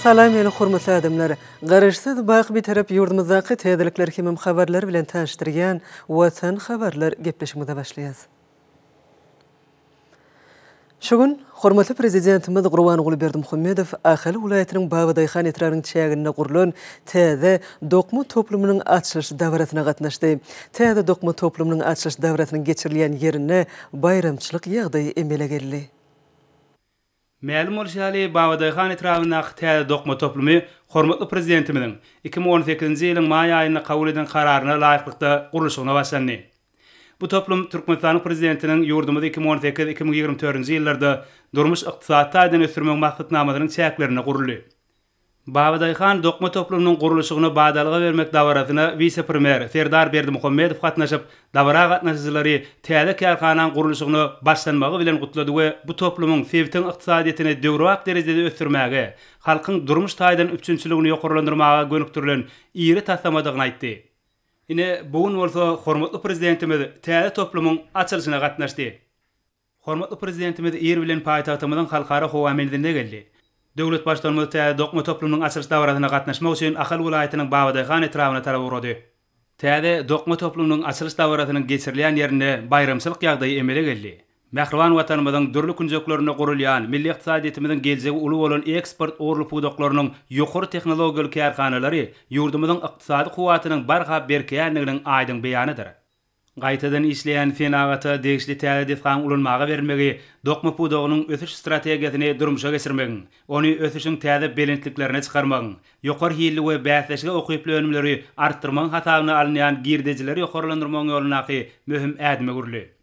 Salam meni hormatly adamlar! Garaşsyz, baky Bitarap ýurdumyzdaky täzelikler hemem habarlar bilen tanyşdyrýan Watan habarlar gepleşigimize başlaýas. Şu gün hormatly Prezidentimiz Gurbanguly Berdimuhamedow Ahal welaýatynyň Babadaýhan etrabynyň çäginde gurlan täze dokma toplumynyň açylyş dabarasyna gatnaşdy. Täze dokma toplumynyň açylyş dabarasynyň geçirilýän ýerinde baýramçylyk ýagdaýy emele geldi. Mälim bolşy ýaly, Babadaýhan etrabyndaky täze dokma toplumy hormatly Prezidentimiziň 2018-nji ýylyň maý aýynda kabul eden Kararyna laýyklykda gurluşygyna başlandy. Bu toplum Türkmenistanyň Prezidentiniň ýurdumyzy 2018, 2024-nji ýyllarda durmuş-ykdysady taýdan ösdürmek maksatnamasynyň çäklerinde guruldy. Babadaýhan dokma toplumynyň gurluşygyna badalga bermek dabarasyna wise-premýer Serdar Berdimuhamedow gatnaşyp, dabara gatnaşyjylary täze kärhanaň gurluşygyna başlanmagy bilen gutlady we bu toplumyň sebitiň ykdysadyýetini döwrebap derejede ösdürmäge, halkyň durmuş taýdan üpjünçiligini ýokarlandyrmaga gönükdirilen iri taslamadygyny aýtdy. Ine, bu gün bolsa hormatly Prezidentimiz täze toplumyň açylyşyna gatnaşdy. Hormatly Prezidentimiz ir bilen paýtagtymyzyň Halkara howa menziline geldi. Döwlet Baştutanymyz täze dokma toplumynyň açylyş dabarasyna gatnaşmak üçin Ahal welaýatynyň Babadaýhan etrabyna tarap ugrady. Täze dokma toplumynyň açylyş dabarasynyň geçirilýän ýerinde baýramçylyk ýagdaýy emele geldi. Mähriban Watanymyzyň dürli künjeklerinde gurulýan, milli ykdysadyýetimiziň geljegi uly bolan eksport ugurly pudaklarynyň ýokary tehnologiýaly kärhanalary ýurdumyzyň ykdysady kuwwatynyň barha berkeýändiginiň aýdyň beýanydyr. Gaýtadan işleýän senagata degişli täze desgaň ulanmaga berilmegi dokma pudagynyň ösüş strategiýasyny durmuşa geçirmegiň, ony ösüşiň täze belentliklerine çykarmagyň, ýokary hilli we bäsleşige ukyply önümleri artdyrmagyň hasabyna alynýan girdejileri ýokarlandyrmagyň ýolundaky möhüm ädime öwrüldi.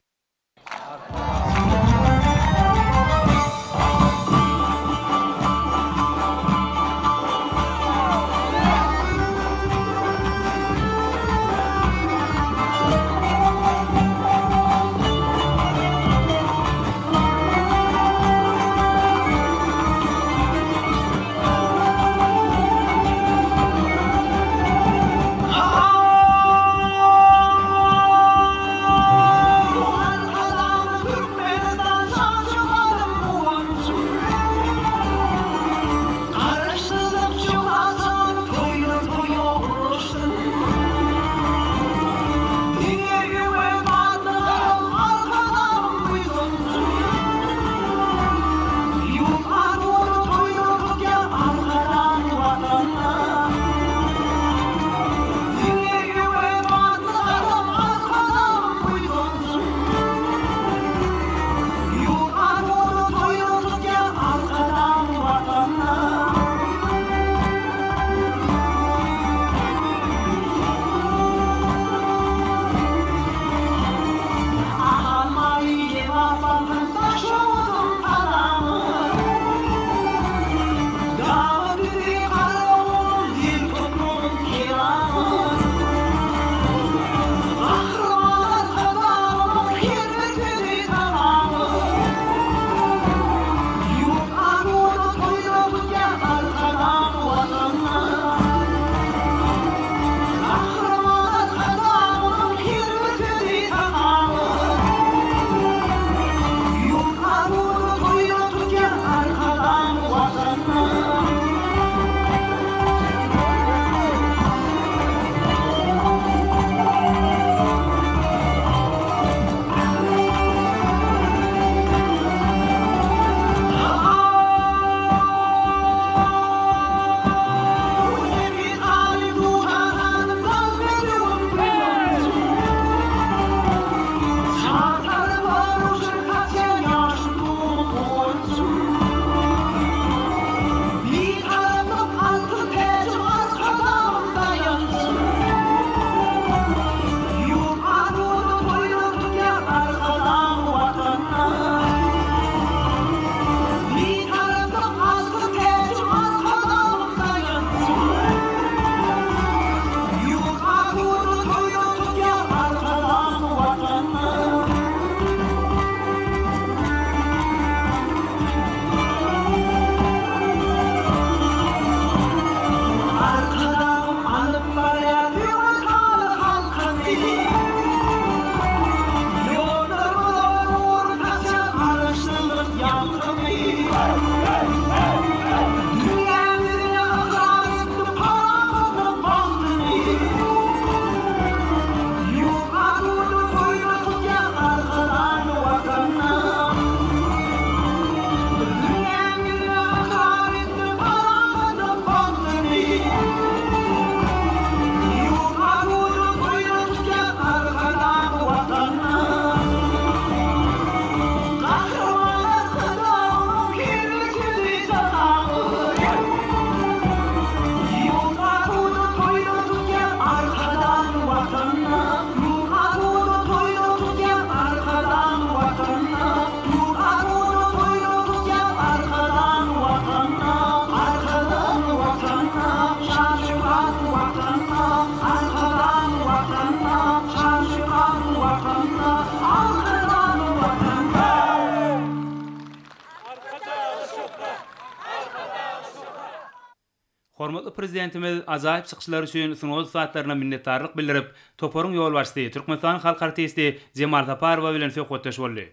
Hormatly Prezidentimiz ajaýyp çykyşlary üçin sungat ussatlaryna minnetdarlyk bildirip, toparyň ýolbaşçysy, Türkmenistanyň halk artisti Jemal Saparowa bilen söhbetdeş boldy.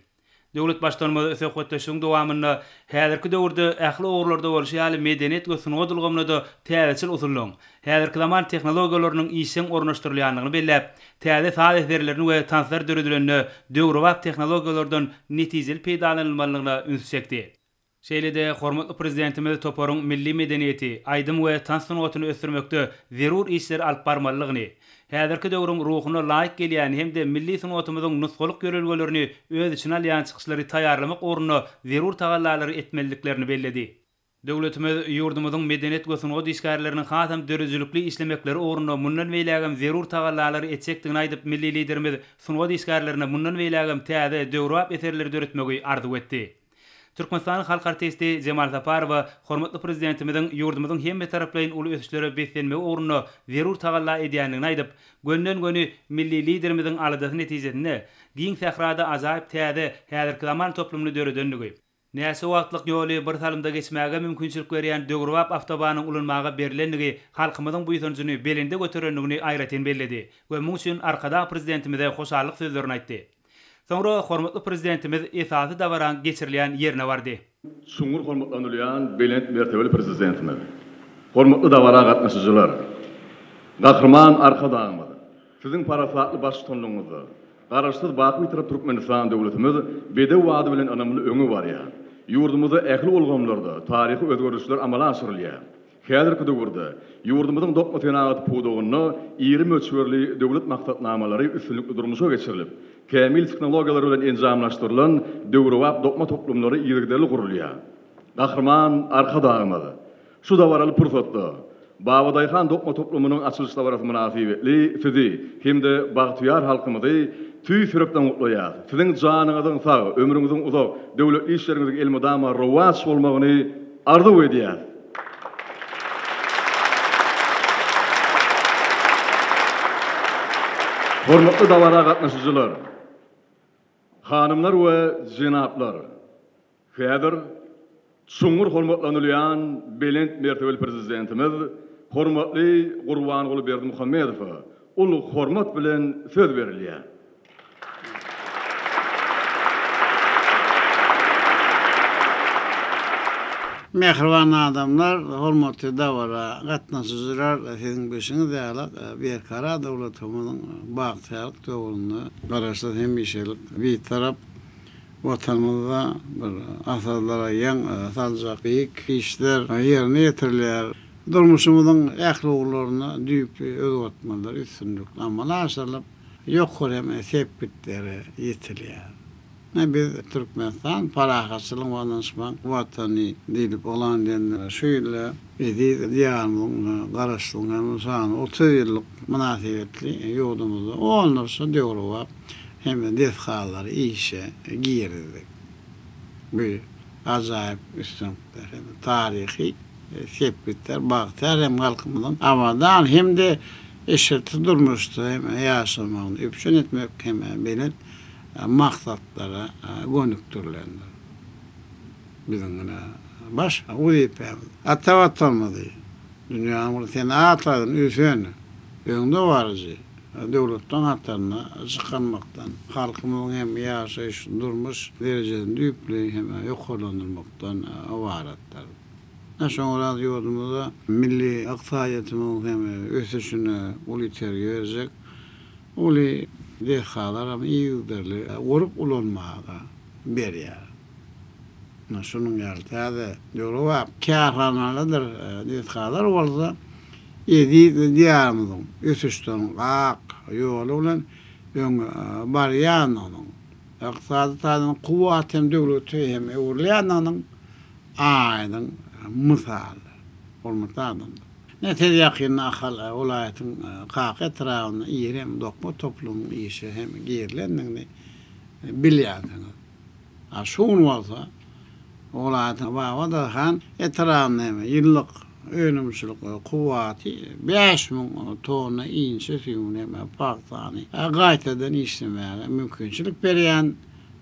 Döwlet Baştutanymyz söhbetdeşligiň dowamynda häzirki döwürde ähli ugurlarda bolşy ýaly medeniýet we sungat ulgamynda-da täzeçil usullaryň, häzirki zaman tehnologiýalarynyň işjeň ornaşdyrylýandygyny belläp, täze saz eserlerini we tanslar döredilende döwrebap tehnologiýalardan netijeli peýdalanylmalydygyna ünsi çekdi. Şeýle-de hormatly Prezidentimiz toparyň milli medeniýeti, aýdym we tans sungatyny ösdürmekde zerur işleri alyp barmalydygyny, häzirki döwrüň ruhuna laýyk gelýän hem-de milli sungatymyzyň nusgalyk ýörelgelerini öz içine alýan çykyşlary taýýarlamak ugrunda zerur tagallalary etmelidiklerini belledi. Döwletimiz ýurdumyzyň medeniýet we sungat işgärleriniň hasam döredijilikli işlemekleri ugrunda mundan beýlägem zerur tagallalary etjekdigini aýdyp, milli Liderimiz sungat işgärlerine mundan beýlägem täze, döwrebap eserleri döretmegi arzuw etdi. Türkmenistanyň halk artisti Jemal Saparowa hormatly Prezidentimiziň ýurdumyzyň hemmetaraplaýyn uly ösüşlere beslenmegi ugrunda zerur tagalla edýändigini aýdyp, gönden-göni milli Liderimiziň aladasy netijesinde giň sährada ajaýyp täze, häzirki zaman toplumyny döredendigi, näçe wagtlyk ýoly bir salymda geçmäge mümkinçilik berýän döwrebap awtobanyň ulanmaga berlendigi halkymyzyň buýsanjyny belende göterendigini aýratyn belledi we muň üçin Arkadag Prezidentimize hoşallyk sözlerini aýtdy. Soňra hormatly Prezidentimiz esasy dabaraň geçirilýän ýerine bardy. Çuňňur hormatlanylýan belent mertebeli Prezidentimiz, hormatly dabara gatnaşyjylar! Gahryman Arkadagymyz, Siziň parasatly baştutanlygyňyzda Garaşsyz, baky Bitarap Türkmenistan döwletimiz bedew bady bilen ynamly öňe barýar. Ýurdumyzda ähli ulgamlarda taryhy özgerişler amala aşyrylýar. Häzirki döwürde ýurdumyzyň dokma senagaty pudagynda iri möçberli döwlet maksatnamalary üstünlikli durmuşa geçirilip, kämil tehnologiýalar bilen enjamlaşdyrylan döwrebap dokma toplumlary yzygiderli gurulýar. Gahryman Arkadagymyz şu dabaraly pursatda Babadaýhan dokma toplumynyň açylyş dabarasy mynasybetli Sizi hem-de bagtyýar halkymyzy tüýs ýürekden gutlaýar. Siziň janyňyzyň sag, ömrüňiziň uzak, döwletli işleriňiziň elmydama rowaç bolmagyny arzuw edýäris. Hormatly dabara gatnaşyjylar, hanymlar we jenaplar! Häzir çuňňur hormatlanylýan belent mertebeli Prezidentimiz hormatly Gurbanguly Berdimuhamedowa uly hormat bilen söz berilýär. Mähriban adamlar, hormatly dabara gatnaşyjylar, siziň bilşiňiz ýaly, Berkarar döwletimiziň bagtyýarlyk döwründe Garaşsyz, hemişelik Bitarap Watanymyzda bir asyrlara ýaň saljak beýik işler ýerine ýetirilýär. Durmuşymyzyň ähli ugurlarynda düýpli özgertmeler üstünlikli amala aşyrylyp, ýokary hem sepgitlere ýetilýär. Ine, biz Türkmenistan parahatçylygyň we ynanyşmagyň Watany diýlip yglan edilen şu ýylda eziz Diýarymyzyň Garaşsyzlygynyň hem şanly 30 ýyllyk mynasybetli ýurdumyzda onlarça döwrebap hem desgalary işe girizdik. Bu ajaýyp üstünlikler hem taryhy sepgitler bagtyýar hem halkymyzyň abadan hem-de eşretli durmuşda hem ýaşamagyny üpjün etmek hem belent maksatlara gönükdirilendir. Biziň ine baş wezipämiz ata Watanymyzy dünýäniň bir senagat taýdan ösen, öňdebaryjy döwletleriň hataryna çykarmakdan, halkymyzyň hem ýaşaýyş, durmuş derejesini düýpli hem ýokarlandyrmakdan ybaratdyr. Ine, şoňa görä ýurdumyzda milli ykdysadyýetimiziň hem ösüşine uly itergi berjek uly desgalar hem yzygiderli gurup ulanmaga berýär. Ine, şunuň ýaly täze döwrebap kärhanalardyr desgalar bolsa eziz Diýarymyzyň ösüşleriň ak ýoly bilen öňe barýandygynyň, ykdysady taýdan kuwwat hem döwlete hem öwrülýändiginiň aýdyň mysalydyr. Hormatly adamlar! Ine, siz ýakynda Ahal welaýatyň Kaka etrabynda iri hem dokma toplumynyň işe hem girilendigini bilýänsiňiz. A şu gün bolsa, welaýatyň Babadaýhan etrabynda hem ýyllyk önümçilik kuwwaty 5000 tonna inçe süýümli hem pagtany gaýtadan işlemäge mümkinçilik berýän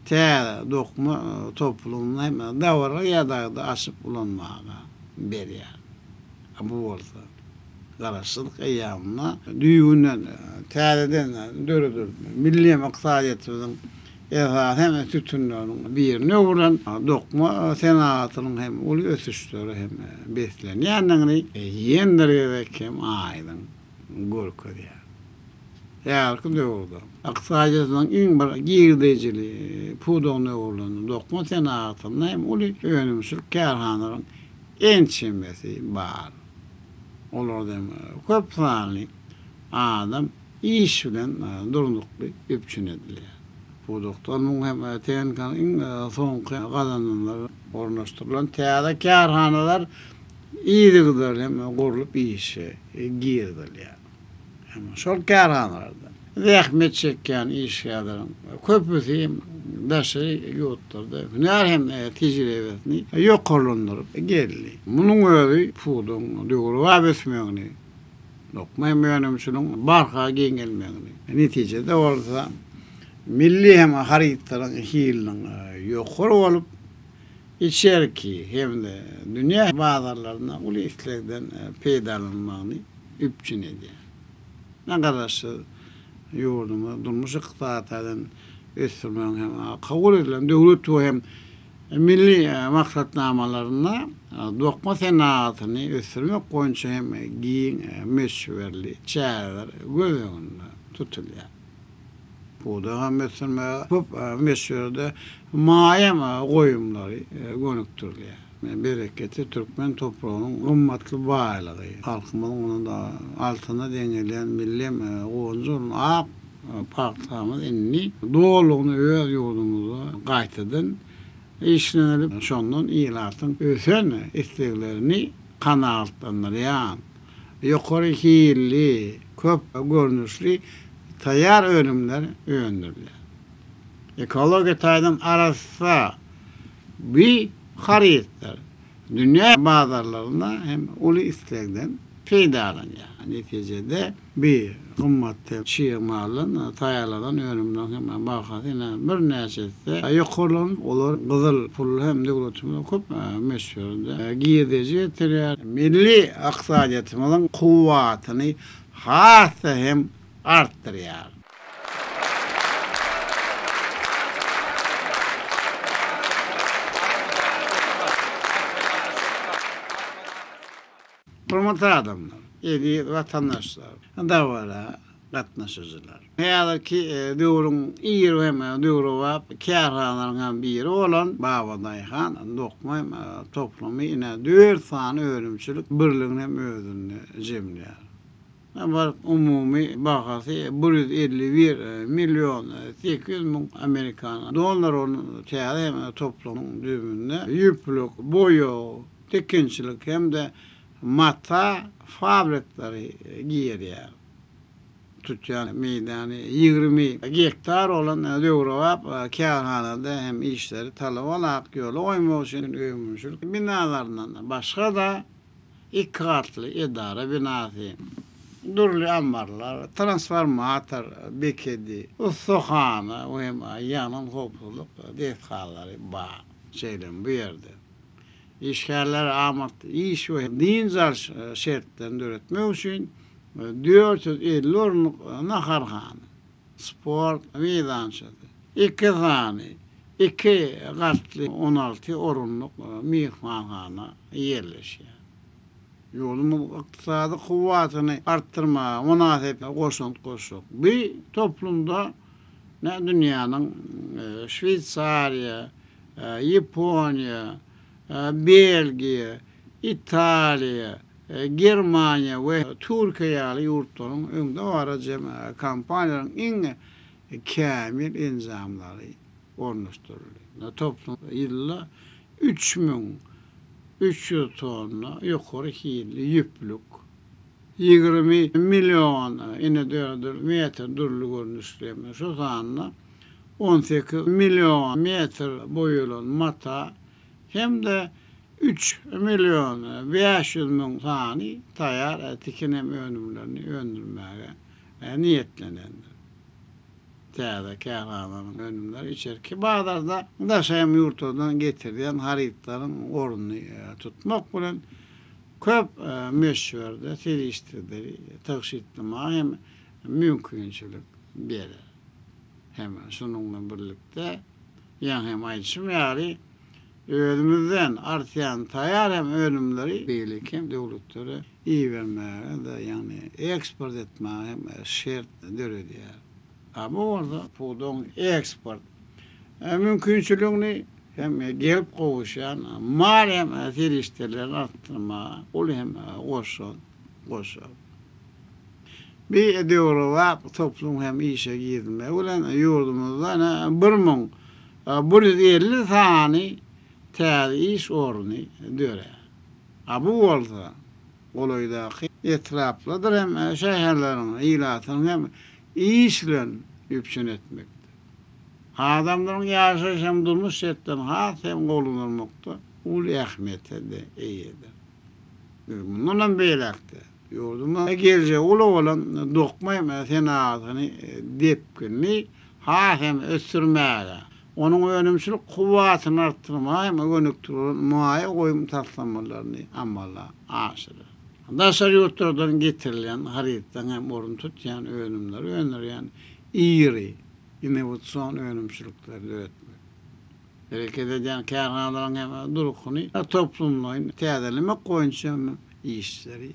täze dokma toplumyny hem dabaraly ýagdaýda açyp ulanmaga berýär. Bu bolsa. Garaşsyzlyk eýýamynda düýbünden täzeden döredilip, milli hem ykdysadyýetimiziň esasy hem sütünleriniň birine öwrülen dokma senagatynyň hem uly ösüşlere hem beslenýändigini ýene bir gezek hem aýdyň görkezýär. Häzirki döwürde ykdysadyýetimiziň iň bir girdejili pudagyna öwrülen dokma senagatynda hem uly önümçilik kärhanalaryň ençemesi bar. Olarda hem köp sanly adam iş bilen durnukly üpjün edilýär. Pudakda ylmyň hem tehnikanyň iň soňky gazananlary ornaşdyrylan täze kärhanalar yzygiderli hem gurlup işe girizilýär. Şol kärhanalarda zähmet çekýän işgärleriň köpüsi daşary ýurtlarda hünär hem tejribesini ýokarlandyryp geldi. Munuň özi pudagyň döwrebap ösmegini, dokma hem önümçiligiň barha giňelmegini, netijede bolsa milli hem harytlaryň hiliniň ýokary bolup, içerki hem-de dünýä bazarlarynda uly islegden peýdalanmagyny üpjün edýär. Garaşsyz ýurdumyzy durmuş-ykdysady taýdan ösdürmegiň hem kabul edilen döwlet we hem milli maksatnamalarynda dokma senagatyny ösdürmek boýunça hem giň möçberli çäreler göz öňünde tutulýar. Pudagy hem ösdürmäge köp möçberde maýa goýumlary gönükdirilýär. Bereketli türkmen topragynyň gymmatly baýlygy, halkymyzyň ony altyna deňelýän milli guwanjy bolan ak pagtamyz indi dolulygyna öz ýurdumyzda gaýtadan işlenilip, şondan ilatyň ösen isleglerini kanagatlandyrýan ýokary hilli, köp görnüşli taýýar önümler öndürilýär. Ekologiýa taýdan arassa bu harytlar dünýä bazarlarynda hem uly islegden peýdalanýar. Netijede, bu gymmatly çig maldan taýýarlanan önümleriň hem bahasy ýene birnäçe esse ýokarlanyp, olar gyzyl pul hem döwletimize köp möçberde girdeji getirýär. Milli ykdysadyýetimiziň kuwwatyny has-da hem artdyrýar. Hormatly adamlar, eziz watandaşlar, dabara gatnaşyjylar! Häzirki döwrüň iri hem döwrebap kärhanalaryň hem biri bolan Babadaýhan dokma toplumy ine dört sany önümçilik birligini hem özünde jemleýär. Baryp umumy bahasy 151 million 800 müň amerikan dollary bolan täze toplumyň düzüminde ýüplük, boýag, tikinçilik hem-de mata fabrikleri girýär. Tutýan meýdany 20 gektar bolan döwrebap kärhanada hem işleri talaba laýyk ýola goýmak üçin önümçilik binalaryndan başga-da, iki gatly edara binasy, dürli ammarlar, transformator bekedi, ussahana we hem ýangyn howpsuzlyk desgalary bar. Şeýle hem bu ýerde işgärlere amatly iş we dynç alyş şertlerini döretmek üçin 450 orunlyk naharhana, sport meýdançasy, iki sany iki gatly 16 orunlyk myhmanhana ýerleşýär. Ýurdumyzyň ykdysady kuwwatyny artdyrmaga mynasyp goşant goşjak bu toplumda dünýäniň Şweýsariýa, Ýaponiýa, Belgiýa, Italiýa, Germaniýa we Türkiýe ýaly ýurtlaryň öňdebaryjy kompaniýalaryň iň kämil enjamlary ornaşdyryldy. Toplum ýylda 3300 tonna ýokary hilli ýüplük, 20 million inedördül metr dürli görnüşli, şol sanda 18 million metr boýalan mata hem-de üç million 500 müň sany taýýar tikin hem önümlerini öndürmäge niýetlenendir. Täze kärhananyň önümleri içerki bazarda daşary ýurtlardan getirilýän harytlaryň ornuny tutmak bilen, köp möçberde serişdeleri tygşytlamaga hem mümkinçilik berer. Hem şunuň bilen birlikde, ýaňy hem aýdyşym ýaly, özümizden artýan taýýar hem önümleri beýleki hem döwletlere ibermäge-de, ýagny eksport etmäge hem şert döredýär. A bu bolsa pudagyň eksport mümkinçiligini hem gelip gowuşýan maliýe serişdelerini artdyrmaga uly hem goşant goşar. Bir döwrebap toplum hem işe girizilmegi bilen ýurdumyzda ine 1150 sany täze iş orny dörär. A bu bolsa golaýdaky etraplardyr hem şäherleriň ilatyny hem iş bilen üpjün etmekde, adamlaryň ýaşaýyş hem durmuş şertlerini has hem gowulandyrmakda uly ähmiýete-de eýedir. Biz mundan hem beýläk-de ýurdumyzda geljegi uly bolan dokma senagatyny depginli has hem ösdürmäge, onuň önümçilik kuwwatyny artdyrmaga hem gönükdirilen maýa goýum taslamalaryny amala aşyrar. Daşary ýurtlardan getirilýän harytlaryň hem ornuny tutýan önümleri öndürýän iri innowasion önümçilikleri döretmek. Hereket edýän kärhanalaryň hem durkuny toplumlaýyn täzelemek boýunça hem işleri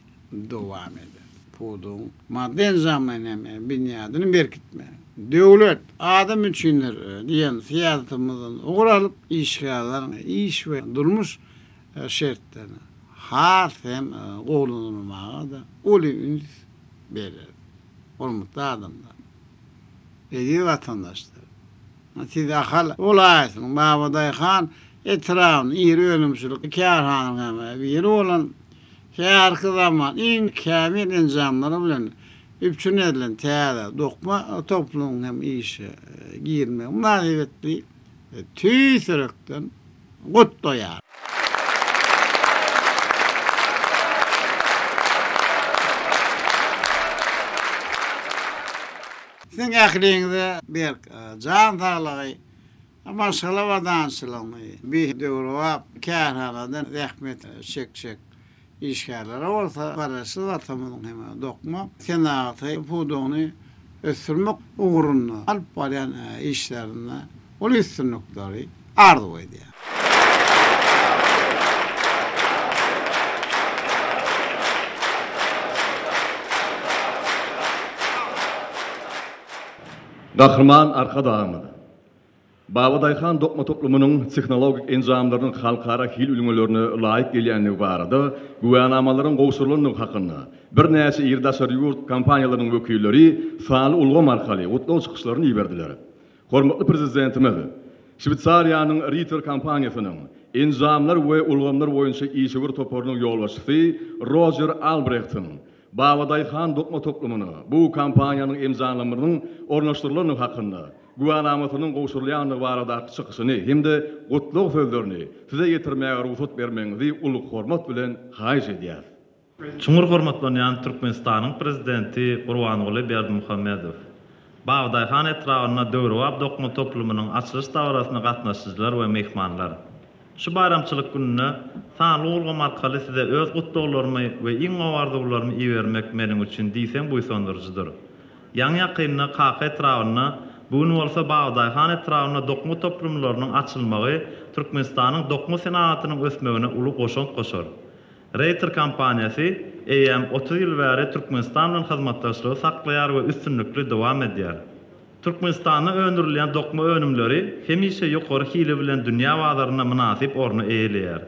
dowam eder. Pudagyň maddy-enjamlaýyn hem binýadyny berkitmek, Döwlet adam üçindir diýen syýasatymyzdan ugur alyp, işgärleriň iş we durmuş şertlerini has hem gowulandyrmaga-da uly üns bereris. Hormatly adamlar! Eziz watandaşlar! Siz Ahal welaýatynyň Babadaýhan etrabynyň iri önümçilik kärhanasynyň hem biri bolan häzirki zaman iň kämil enjamlary bilen üpjün edilen täze dokma toplumynyň hem işe girizilmegi mynasybetli tüýs ýürekden gutlaýaryn. Siziň ähliňize berk jan saglygy, maşgala abadançylygyny, bi döwrebap kärhanada zähmet çekjek işgärlere bolsa Garaşsyz Watanymyzyň hem dokma senagaty pudagyny ösdürmek ugrunda alyp barýan işlerinde uly üstünlikleri arzuw edýär. Gahryman Arkadagymyz Babadaýhan dokma toplumynyň tehnologik enjamlarynyň halkara hil ülňülerine laýyk gelýändigi barada güwänamalaryň gowşurylandygy hakynda birnäçe iri daşary ýurt kompaniýalarynyň wekilleri sanly ulgam arkaly gutlag çykyşlaryny iberdiler. Hormatly Prezidentimiz Şweýsariýanyň Rieter kompaniýasynyň enjamlar we ulgamlar boýunça işewür toparynyň ýolbaşçysy Rojer Albrehtiň Babadaýhan dokma toplumyna bu kompaniýanyň enjamlarynyň ornaşdyrylandygy hakynda güwänamasynyň gowşurylýandygy baradaky çykyşyny hem-de gutlag sözlerini Size ýetirmäge rugsat bermegiňizi uly hormat bilen haýyş edýäris. Çuňňur hormatlanýan Türkmenistanyň Prezidenti Gurbanguly Berdimuhamedow, Babadaýhan etrabynda döwrebap dokma toplumynyň açylyş dabarasyna gatnaşyjylar we myhmanlar! Şu baýramçylyk gününde sanly ulgam arkaly size öz gutlaglarymy we iň gowy arzuwlarymy ibermek meniň üçin diýseň buýsandyryjydyr. Ýaňy-ýakynda Kaka etrabynda, bu gün bolsa Babadaýhan etrabynda dokma toplumlarynyň açylmagy Türkmenistanyň dokma senagatynyň ösmegine uly goşant goşar. Reýter kompaniýasy eýýäm 30 ýyl bäri Türkmenistan bilen hyzmatdaşlygy saklaýar we üstünlikli dowam edýär. Türkmenistanda öndürilýän dokma önümleri hemişe ýokary hili bilen dünýä bazarynda mynasyp orny eýeleýär.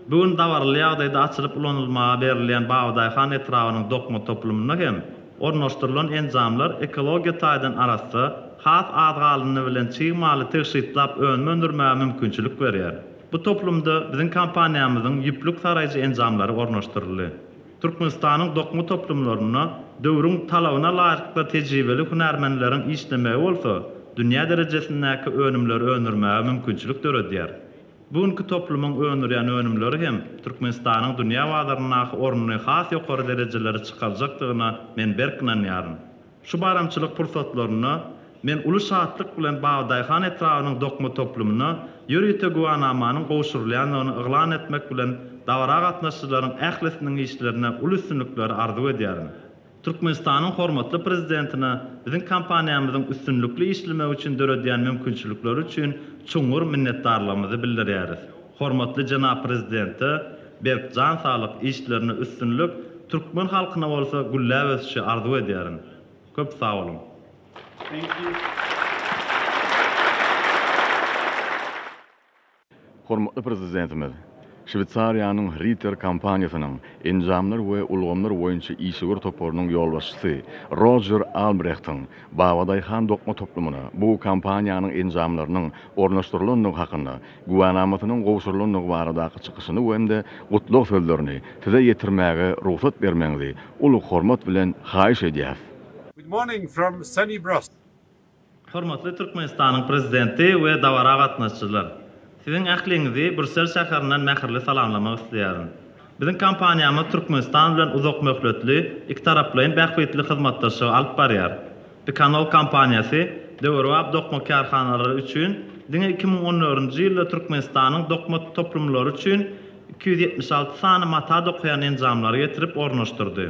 Bu gün dabaraly ýagdaýda açylyp ulanylmaga berilýän Babadaýhan etrabynyň dokma toplumynda hem ornaşdyrylan enjamlar ekologiýa taýdan arassa, has az galyndy bilen çig maly tygşytlap önüm öndürmäge mümkinçilik berýär. Bu toplumda biziň kompaniýamyzyň ýüplük saraýjy enjamlary ornaşdyryldy. Türkmenistanyň dokma toplumlarynda döwrüň talabyna laýyklykda tejribeli hünärmenleriň işlemegi bolsa dünýä derejesindäki önümleri öndürmäge mümkinçilik döredýär. Bu günki toplumyň öndürýän önümleri hem Türkmenistanyň dünýä bazaryndaky ornuny has ýokary derejelere çykarjakdygyna men berk ynanýaryn. Şu baýramçylyk pursatlarynda men uly şatlyk bilen Babadaýhan etrabynyň dokma toplumyna ýörite güwänamanyň gowşurylýandygyny yglan etmek bilen dabara gatnaşyjylaryň ählisiniň işlerinde uly üstünlikleri arzuw edýärin. Türkmenistanyň hormatly Prezidentine biziň kompaniýamyzyň üstünlikli işlemegi üçin döredýän mümkinçilikleri üçin çuňňur minnetdarlygymyzy bildirýäris. Hormatly jenap Prezidente berk jan saglyk, işlerinde üstünlik, türkmen halkyna bolsa gülläp ösüşi arzuw edýärin. Köp sag boluň! Hormatly Prezidentimiz Şweýsariýanyň Rieter kompaniýasynyň enjamlar we ulgamlar boýunça işewür toparynyň ýolbaşçysy Rojer Albrehtiň Babadaýhan dokma toplumyna bu kompaniýanyň enjamlarynyň ornaşdyrylandygy hakynda güwänamasynyň gowşurylandygy baradaky çykyşyny hem-de gutlag sözlerini Size ýetirmäge rugsat bermegiňizi uly hormat bilen haýyş edýäris. Good morning from sunny Brussels. Hormatly Türkmenistanyň Prezidenti we dabara gatnaşyjylar! Siziň ähliňizi Brýussel şäherinden mähirli salamlamak isleýärin. Biziň kompaniýamyz Türkmenistan bilen uzakmöhletli, ikitaraplaýyn bähbitli hyzmatdaşlygy alyp barýar. Picanol kompaniýasy döwrebap dokma kärhanalary üçin diňe 2014-nji ýylda Türkmenistanyň dokma toplumlary üçin 276 sany mata dokaýan enjamlary getirip ornaşdyrdy.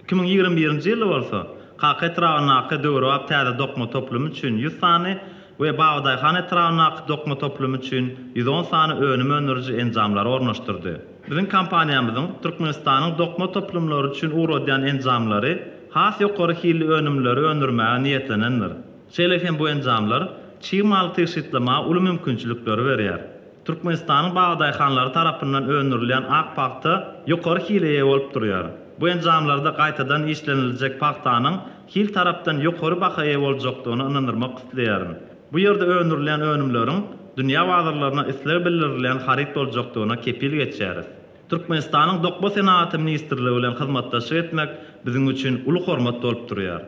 2021-nji ýylda bolsa, Kaka etrabyndaky döwrebap täze dokma toplumy üçin 100 sany we Babadaýhan etrabyndaky dokma toplumy üçin 110 sany önüm öndüriji enjamlary ornaşdyrdy. Biziň kompaniýamyzyň Türkmenistanyň dokma toplumlary üçin ugradýan enjamlary has ýokary hilli önümleri öndürmäge niýetlenendir. Şeýle hem bu enjamlar çig maly tygşytlamaga uly mümkinçilikleri berýär. Türkmenistanyň bagdaýhanlary tarapyndan öndürilýän ak pagta ýokary hile eýe bolup durýar. Bu enjamlarda gaýtadan işleniljek pagtanyň hil tarapdan ýokary baha eýe boljakdygyna ynandyrmak isleýärin. Bu ýerde öndürilýän önümleriň dünýä bazarlaryna isleg bildirilýän haryt boljakdygyna kepil geçýäris. Türkmenistanyň Dokma senagaty ministrligi bilen hyzmatdaşlyk etmek biziň üçin uly hormat bolup durýar.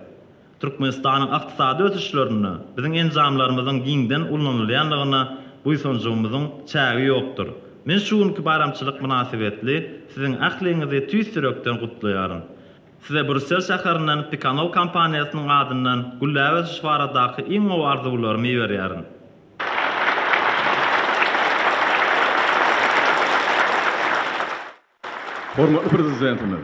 Türkmenistanyň ykdysady ösüşlerinde biziň enjamlarymyzyň giňden ullanylýandygyna buýsanjygymyzyň çägi ýokdur. Men şu günki baýramçylyk mynasybetli siziň ähliňizi tüýs ýürekden gutlaýaryn. Size Brýussel şäherinden Picanol kompaniýasynyň adyndan gülläp ösüş baradaky iň gowy arzuwlarymy iberýärin. Hormatly Prezidentimiz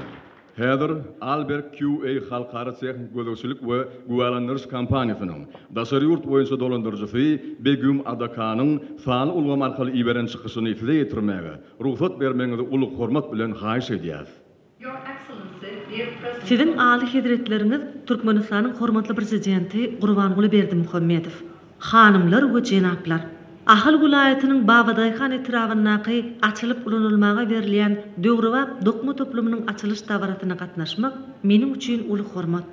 häzir Albert QA halkara tehniki gözegçilik we güwälandiriş kompaniýasynyň daşary ýurt boýunça dolandyryjysy Begüm Adakanyň sanly ulgam arkaly iberen çykyşyny size ýetirmäge rugsat bermegiňizi uly hormat bilen haýyş edýäris. Siziň Aly Hezretleriňiz Türkmenistanyň hormatly Prezidenti Gurbanguly Berdimuhamedow! Hanymlar we jenaplar! Ahal welaýatynyň Babadaýhan etrabyndaky açylyp ulanylmaga berilýän döwrebap dokma toplumynyň açylyş dabarasyna gatnaşmak meniň üçin uly hormat.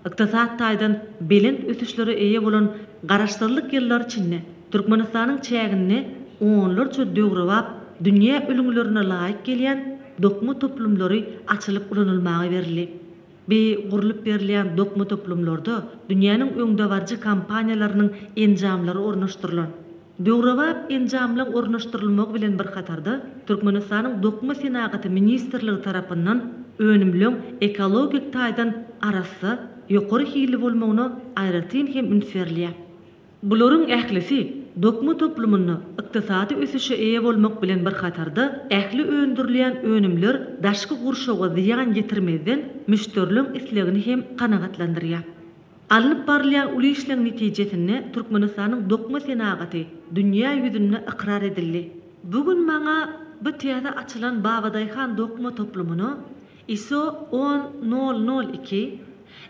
Ykdysat taýdan belent ösüşlere eýe bolan Garaşsyzlyk ýyllary içinde Türkmenistanyň çäginde onlarça döwrebap dünýä ülňülerine laýyk gelýän dokma toplumlary açylyp ulanylmaga berildi. Bi gurlup berilýän dokma toplumlarda dünýäniň öňdebaryjy kompaniýalarynyň enjamlary ornaşdyrylan. Döwrebap enjamlaň ornaşdyrylmagy bilen bir hatarda, Türkmenistanyň Dokma senagaty ministrligi tarapyndan önümleň ekologik taýdan arassa, ýokary hilli bolmagyna aýratyn hem üns berilýär. Bularyň ählisi dokma toplumynda ykdysady ösüşe eýe bolmak bilen bir hatarda, ähli öndürilýän önümler daşky gurşawa zyýan ýetirmezden müşderileň islegini hem kanagatlandyrýar. Alnyp barylýan uly işleň netijesinde Türkmenistanyň dokma senagaty dünýä ýüzünde ykrar edildi. Bu gün maňa bu täze açylan Babadaýhan dokma toplumyna ISO on nol nol iki,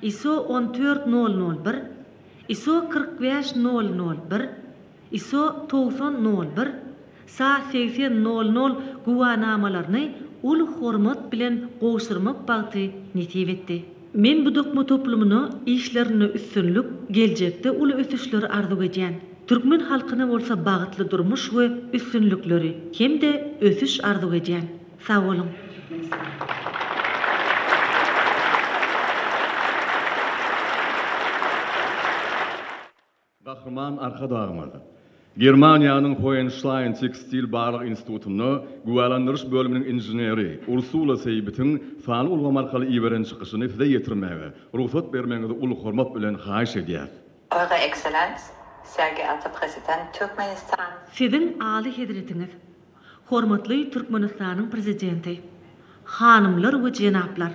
ISO on dört nol nol bir, ISO 45 nol nol bir, ISO 90 nol bir, SA 80 nol nol güwänamalaryny uly hormat bilen gowşurmak bagty nesip etdi. Men bu dokma toplumyna işlerinde üstünlik, geljekde uly ösüşleri arzuw edýän. Türkmen halkyna bolsa bagtly durmuş we üstünlikleri hem-de ösüş arzuw edýän. Sag boluň! Gahryman Arkadagymyz Germaniýanyň Hohenstein tekstil barlag institutynda güwälandiriş bölüminiň inženeri Ursula Seýbitiň sanly ulgam arkaly iberen çykyşyny size ýetirmäge rugsat bermegiňizi uly hormat bilen haýyş edýäs. Eure Exzellenz, sehr geehrter Präsident Turkmenistans. Siziň Aly Hezretiňiz! Hormatly Türkmenistanyň Prezidenti, hanymlar we jenaplar!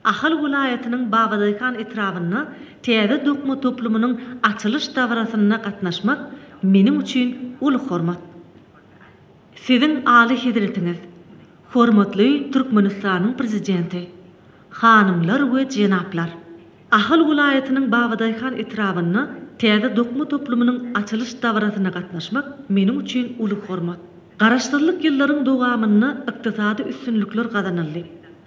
Ahal welaýatynyň Babadaýhan etrabynda täze dokma toplumynyň açylyş dabarasyna gatnaşmak meniň üçin uly hormat. Siziň Alyhezretiňiz, hormatly Türkmenistanyň Prezidenti, hanymlar we jenaplar! Ahal welaýatynyň Babadaýhan etrabynda täze dokma toplumynyň açylyş dabarasyna gatnaşmak meniň üçin uly hormat. Garaşsyzlyk ýyllaryň dowamynda ykdysady üstünlikler gazanyldy.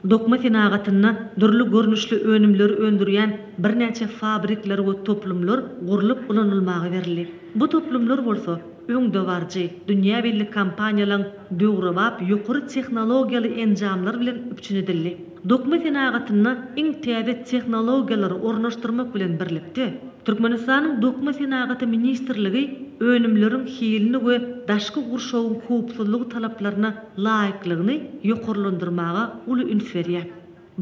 Dokma senagatynda dürli görnüşli önümleri öndürýän birnäçe fabrikler we toplumlar gurlup ulanylmaga berildi. Bu toplumlar bolsa öňdebaryjy, dünýä belli kompaniýalaryň döwrebap ýokary tehnologiýaly enjamlar bilen üpjün edildi. Dokma senagatynda iň täze tehnologiýalary ornaşdyrmak bilen birlikde, Türkmenistanyň Dokma senagaty ministrligi önümleriň hilini we daşky gurşawyň howpsuzlygy talaplaryna laýyklygyny ýokarlandyrmaga uly üns berýär.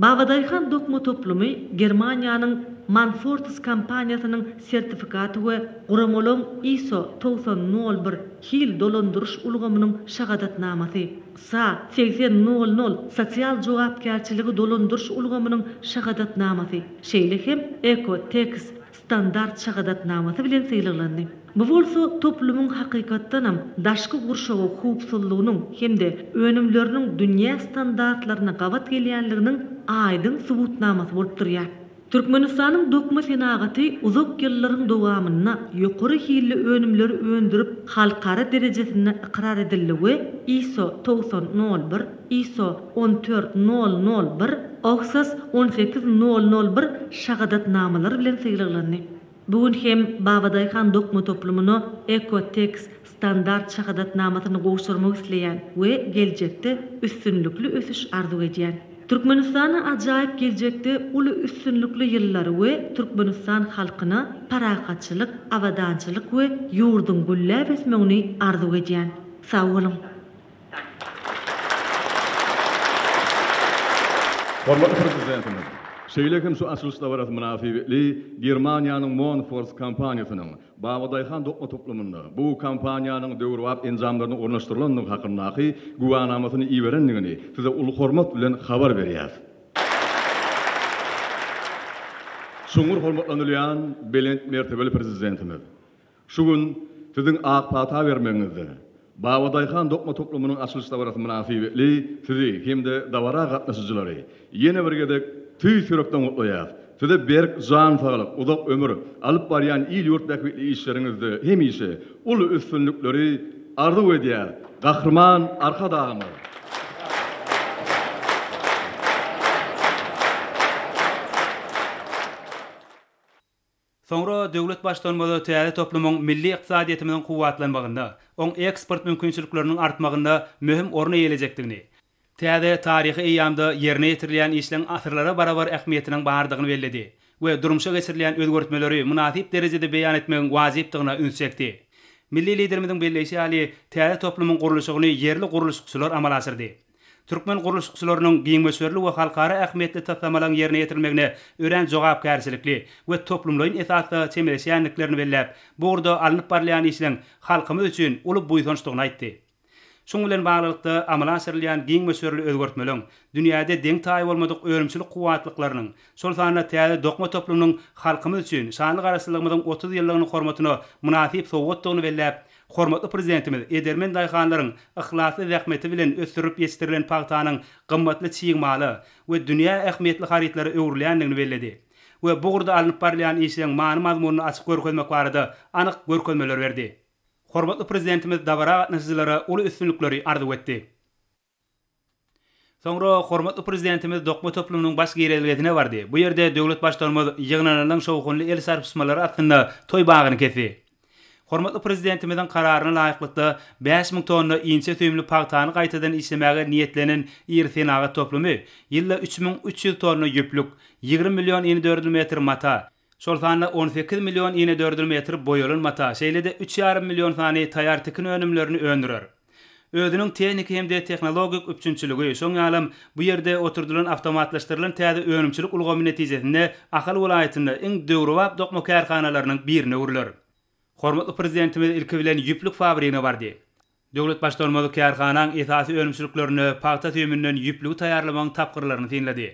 Babadaýhan dokma toplumy Germaniýanyň Manfortes kompaniýasynyň sertifikaty we guramalaryň ISO 90 nol bir hil dolandyryş ulgamynyň şahadatnamasy, sa 80 nol nol sosial jogapkärçiligi dolandyryş ulgamynyň şahadatnamasy, şeýle hem Eko-Tex standart şahadatnamasy bilen sylaglandy. Bu bolsa toplumyň hakykatdanam daşky gurşawa howpsuzlygynyň hem-de önümleriniň dünýä standartlaryna gabat gelýänliginiň aýdyň subutnamasy bolup durýar. Türkmenistanyň dokma senagaty uzak ýyllaryň dowamynda ýokary hilli önümleri öndürip halkara derejesinde ykrar edildi we ISO 90 nol bir, ISO on dört nol nol bir, OHSAS on sekiz nol nol bir şahadatnamalary bilen sylaglandy. Bu gün hem Babadaýhan dokma toplumyna Eko-Teks standart şahadatnamasyny gowşurmak isleýän we geljekde üstünlikli ösüş arzuw edýän. Türkmenistana ajaýyp geljekde uly üstünlikli ýyllary we Türkmenistan halkyna parahatçylyk, abadançylyk we ýurduň gülläp ösmegini arzuw edýän. Sag boluň! Hormatly Prezidentimiz şeýle hem şu açylyş dabarasy mynasybetli Germaniýanyň Monfors kompaniýasynyň Babadaýhan dokma toplumynda bu kompaniýanyň döwrebap enjamlarynyň ornaşdyrylandygy hakyndaky güwänamasyny iberendigini Size uly hormat bilen habar berýäris. Çuňňur hormatlanylýan belent mertebeli Prezidentimiz! Şu gün Siziň ak pata bermegiňizde Babadaýhan dokma toplumynyň açylyş dabarasy mynasybetli Sizi hem-de dabara gatnaşyjylary ýene bir gezek tüýs ýürekden gutlaýarys. Size berk jan saglyk, uzak ömür, alyp barýan il-ýurt bähbitli işleriňizde hemişe uly üstünlikleri arzuw edýäris. Gahryman Arkadagymyz! Soňra döwlet Baştutanymyz täze toplumyň milli ykdysadyýetimiziň kuwwatlanmagynda, oň eksport mümkinçilikleriniň artmagynda möhüm orun eýelejekdigini, täze taryhy eýýamda ýerine ýetirilýän işleň asyrlara barabar ähmiýetiniň bardygyny belledi we durmuşa geçirilýän özgertmeleri mynasyp derejede beýan etmegiň wajypdygyna üns çekdi. Milli Liderimiziň belleýşi ýaly, täze toplumyň gurluşygyny ýerli gurluşykçylar amala aşyrdy. Türkmen gurluşykçylarynyň giň möçberli we halkara ähmiýetli taslamalaryň ýerine ýetirilmegine örän jogapkärçilikli we toplumlaýyn esasda çemeleşýändiklerini belläp, bu ugurda alnyp barylýan işleň halkymyz üçin uly buýsançdygyny aýtdy. Şunuň bilen baglylykda, amala aşyrylýan giň möçberli özgertmeleň, dünýäde deň-taýy bolmadyk önümçilik kuwwatlyklarynyň, şol sanda täze dokma toplumynyň halkymyz üçin şanly Garaşsyzlygymyzyň 30 ýyllygynyň hormatyna mynasyp sowgatdygyny belläp, Hormatly Prezidentimiz edermen daýhanlaryň yhlasly zähmeti bilen ösdürilip ýetişdirilen pagtanyň gymmatly çig mala we dünýä ähmiýetli harytlara öwrülýändigini belledi we bu ugurda alnyp barylýan işleň many-mazmunyny açyp görkezmek barada anyk görkezmeler berdi. Hormatly Prezidentimiz dabara gatnaşyjylara uly üstünlikleri arzuw etdi. Soňra hormatly Prezidentimiz dokma toplumynyň baş girelgesine bardy. Bu ýerde döwlet Baştutanymyz ýygnananlaryň şowhunly el çarpyşmalary astynda toý bagyny kesdi. Hormatly Prezidentimiziň Kararyna laýyklykda, 5000 tonna inçe süýümli pagtany gaýtadan işlemäge niýetlenen iri senagat toplumy ýylda 3300 tonna ýüplük, 20 million inedördül metr mata, şol sanda on sekiz million inedördül metr boýalan mata, şeýle-de üç ýarym million sany taýýar tikin önümlerini öndürer. Özüniň tehniki hem-de tehnologik üpjünçiligi, şoň ýalam bu ýerde oturdylan awtomatlaşdyrylan täze önümçilik ulgamy netijesinde Ahal welaýatynda iň döwrebap dokma kärhanalarynyň birine öwrüler. Hormatly Prezidentimiz ilki bilen ýüplük fabrigine bardy. Döwlet Baştutanymyz kärhanaň esasy önümçiliklerinde pagta süýüminden ýüplügi taýýarlamagyň tapgyrlaryny synlady.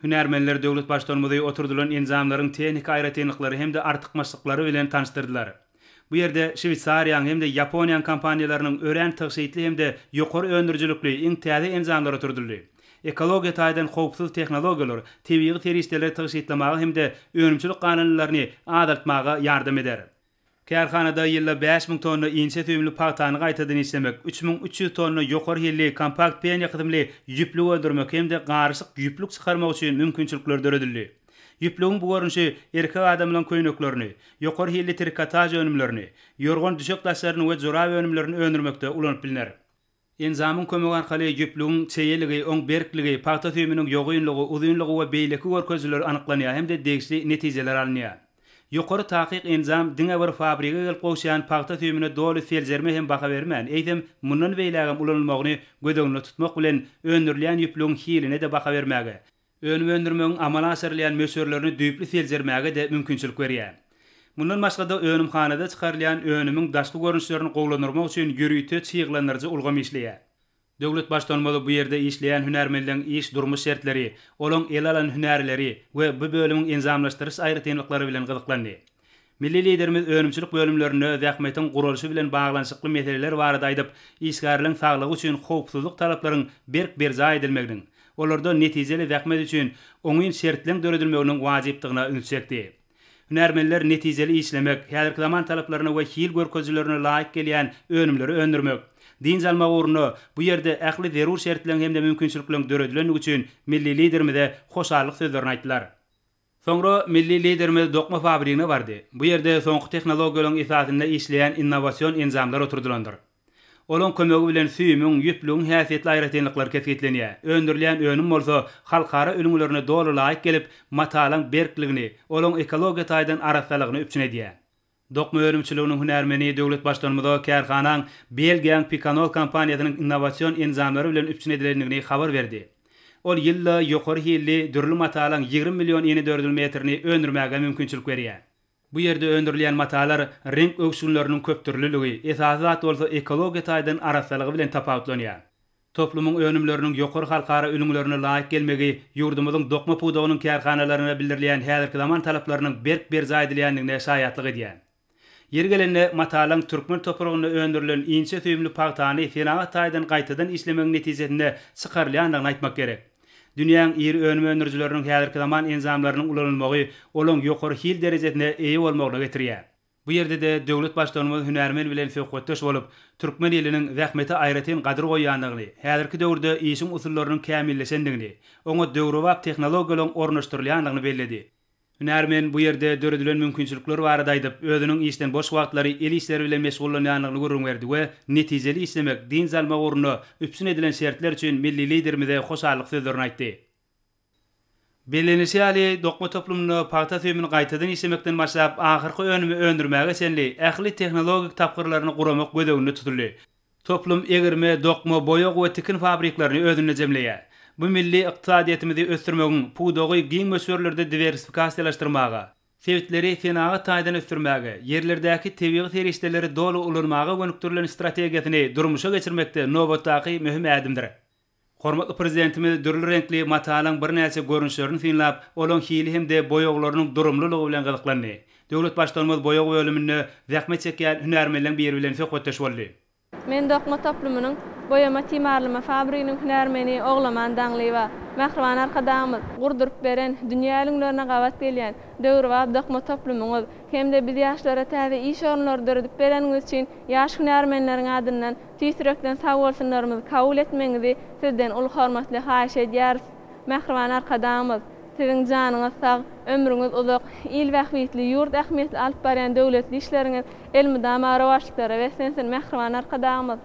Hünärmenler döwlet Baştutanymyzy oturdylan enjamlaryň tehniki aýratynlyklary hem-de artykmaçlyklary bilen tanyşdyrdylar. Bu ýerde Şweýsariýanyň hem-de Ýaponiýanyň kompaniýalarynyň örän tygşytly hem-de ýokary öndürijilikli iň täze enjamlary oturdyldy. Ekologiýa taýdan howpsuz tehnologiýalar tebigy serişdeleri tygşytlamaga hem-de önümçilik galyndylaryny azaltmaga ýardam eder. Kärhanada ýylda 5000 tonna inçe süýümli pagtany gaýtadan işlemek, 3300 tonna ýokary hilli kompakt penýa kysymly ýüplük öndürmek hem-de garyşyk ýüplük çykarmak üçin mümkinçilikler döredildi. Ýüplügiň bu görnüşi erkek adamlaryň köýneklerini, ýokary hilli trikotaž önümlerini, ýorgan-düşek daşlaryny we jorap önümlerini öndürmekde ulanyp bilner. Enjamyň kömegi arkaly ýüplügiň çeýeligi, oň berkligi, pagta süýüminiň ýogynlygy, uzynlygy we beýleki görkezijiler anyklanýar hem-de degişli netijeler alynýar. Ýokary takyk enjam diňe bir fabrige gelip gowşýan pagta süýümine doly seljerme hem baha bermän, eýsem, mundan beýlägem ulanylmagyny göz öňünde tutmak bilen, öndürilýän ýüplügiň hiline-de baha bermäge, Önüm öndürmegiň amala aşyrylýan möçberlerini düýpli seljermäge-de mümkinçilik berýär. Mundan başga-da önümhanada çykarylýan önümiň daşky görnüşlerini gowulandyrmak üçin ýörite çyglandyryjy ulgam işleýär. Döwlet Baştutanymyz bu ýerde işleýän hünärmenleň iş-durmuş şertleri, olaň ele alan hünärleri we bu bölümiň enjamlaşdyryş aýratynlyklary bilen gyzyklandy. Milli Liderimiz önümçilik bölümlerinde zähmetiň guralyşy bilen baglanyşykly meseleler barada aýdyp, işgärleriň saglygy üçin howpsuzlyk talaplaryň berk berjaý edilmeginiň, olarda netijeli zähmet üçin oňyn şertleň döredilmeginiň wajypdygyna üns çekdi. Hünärmenler netijeli işlemek, häzirki zaman talaplaryna we hil görkezijilerine laýyk gelýän önümleri öndürmek, dynç almak ugrunda bu ýerde ähli zerur şertleň hem-de mümkinçilikleriň döredilendigi üçin milli Liderimize hoşallyk sözlerini aýtdylar. Soňra milli Liderimiz dokma fabrigine bardy. Bu ýerde soňky tehnologiýalaryň esasynda işleýän innowasion enjamlar oturdylandyr. Olaň kömegi bilen süýümiň, ýüplügiň häsiýetli aýratynlyklary kesgitlenýär. Öndürilýän önüm bolsa halkara ülňülerine doly laýyk gelip, matalaň berkligini, olaň ekologiýa taýdan arassalygyny üpjün edýär. Dokma önümçiliginiň hünärmeni döwlet Baştutanymyza kärhanaň Belgiýanyň Picanol kompaniýasynyň innowasion enjamlary bilen üpjün edilendigini habar berdi. Ol ýylda ýokary hilli dürli matalaň 20 million inedördül metrini öndürmäge mümkinçilik berýär. Bu ýerde öndürilýän matalar reňk öwüşginleriniň köpdürlüligi, esasy zat bolsa ekologiýa taýdan arassalygy bilen tapawutlanýar. Toplumyň önümleriniň ýokary halkara ülňülerine laýyk gelmegi ýurdumyzyň dokma pudagynyň kärhanalaryna bildirilýän häzirki zaman talaplarynyň berk berjaý edilýändigine şaýatlyk edýär. Ýeri gelende, matalyň türkmen topragynda öndürilen inçe süýümli pagtany senagat taýdan gaýtadan işlemegiň netijesinde çykarylýandygyny aýtmak gerek. Dünýäň iri önüm öndürijileriniň häzirki zaman enjamlarynyň ulanylmagy olaň ýokary hil derejesine eýe bolmagyna getirýär. Bu ýerde-de döwlet Baştutanymyz hünärmen bilen söhbetdeş bolup, türkmen iliniň zähmete aýratyn gadyr goýýandygyny, häzirki döwürde işiň usullarynyň kämilleşendigini, oňa döwrebap tehnologiýalaryň ornaşdyrylýandygyny belledi. Hünärmen bu ýerde döredilen mümkinçilikler barada aýdyp, özüniň işden boş wagtlary el işleri bilen meşgullanýandygyny gürrüň berdi we netijeli işlemek, dynç almak ugrunda üpjün edilen şertler üçin milli Liderimize hoşallyk sözlerini aýtdy. Bellenilişi ýaly, dokma toplumynda pagta süýümini gaýtadan işlemekden başlap, ahyrky önümi öndürmäge çenli ähli tehnologik tapgyrlaryny guramak göz öňünde tutuldy. Toplum egirme, dokma, boýag we tikin fabriklerini özünde jemleýär. Bu milli ykdysadyýetimizi ösdürmegiň, pudagy giň möçberlerde diwersifikasiýalaşdyrmaga, sebitleri senagat taýdan ösdürmäge, ýerlerdäki tebigy serişdeleri doly ulanmaga gönükdirilen strategiýasyny durmuşa geçirmekde nobatdaky möhüm ädimdir. Hormatly Prezidentimiz dürli reňkli matalaň birnäçe görnüşlerini synlap, olaň hili hem-de boýaglarynyň durumlylygy bilen gyzyklandy. Döwlet Baştutanymyz boýag bölüminde zähmet çekýän hünärmenleň biri bilen söhbetdeş boldy. Men dokma toplumynyň boýama timarlama fabriginiň hünärmeni Oglaman Daňlyýewa. Mähriban Arkadagymyz gurduryp beren, dünýä ülňülerine gabat gelýän döwrebap dokma toplumyňyz hem-de biz ýaşlara täze iş orunlary döredip bereniňiz üçin ýaş hünärmenleriň adyndan Tüýs ýürekden sagbolsunlarymyzy kabul etmegiňizi Sizden uly hormatly haýyş edýäris. Mähriban Arkadagymyz, Siziň janyňyz sag, ömrüňiz uzak, il bähbitli, ýurt ähmiýetli alyp barýan döwletli işleriňiz elmydama rowaçlyklara beslensin, mähriban Arkadagymyz!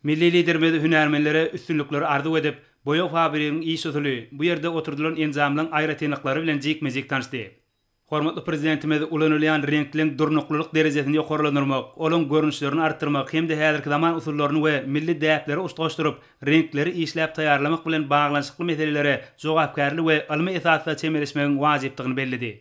Milli Liderimiz hünärmenlere üstünlikleri arzuw edip, boýag fabriginiň iş usuly, bu ýerde oturdylan enjamlaryň aýratynlyklary bilen jikme-jik tanyşdy. Hormatly Prezidentimiz ulanylýan reňkleň durnuklylyk derejesini ýokarlandyrmak, olaň görnüşlerini artdyrmak hem-de häzirki zaman usullaryny we milli däpleri utgaşdyryp, reňkleri işläp taýýarlamak bilen baglanyşykly meselelere jogapkärli we ylmy esasda çemeleşmegiň wajypdygyny belledi.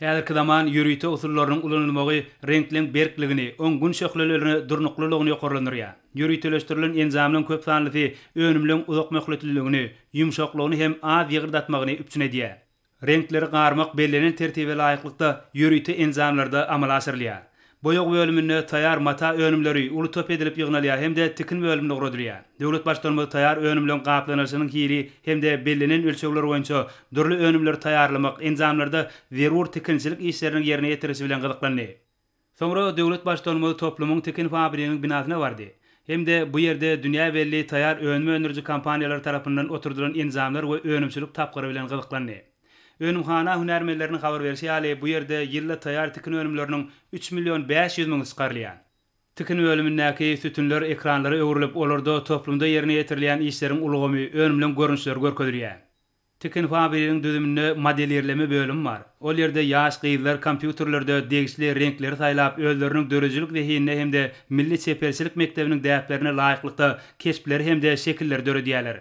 Häzirki zaman ýörite usullarynyň ulanylmagy reňkleň berkligini, oň gün şöhlelerine durnuklylygyny ýokarlandyrýar. Ýöriteleşdirilen enjamlaryň köp sanlysy önümleň uzakmöhletliligini, ýumşaklygyny hem az ýygyrdatmagyny üpjün edýär. Reňkleri garmak bellenen tertibe laýyklykda ýörite enjamlarda amala aşyrylýar. Boýag bölüminde taýýar mata önümleri uly top edilip ýygnalýar hem-de tikin bölümine ugradylýar. Döwlet Baştutanymyz taýýar önümleň gaplanylyşynyň hili hem-de bellenen ölçegler boýunça dürli önümleri taýýarlamak, enjamlarda zerur tikinçilik işleriniň ýerine ýetirilişi bilen gyzyklandy. Soňra döwlet Baştutanymyz toplumyň tikin fabriginiň binasyna bardy hem-de bu ýerde dünýä belli taýýar önüm öndüriji kompaniýalar tarapyndan oturdylan enjamlar we önümçilik tapgyry bilen gyzyklandy. Önümhana hünärmenleriniň habar berşi ýaly, bu ýerde ýylda taýýar tikin önümleriniň üç million 500 müňüsi çykarylýar. Tikin bölümindäki sütünler ekranlara öwrülip, olarda toplumda ýerine ýetirilýän işleriň ulgamy, önümleň görnüşleri görkezilýär. Tikin fabriginiň düzüminde modelirleme bölümi bar. Ol ýerde ýaş gyzlar kompýuterlerde degişli reňkleri saýlap, özleriniň döredijilik zehinine hem-de milli çeperçilik mekdebiniň däplerine laýyklykda keşpleri hem-de şekilleri döredýärler.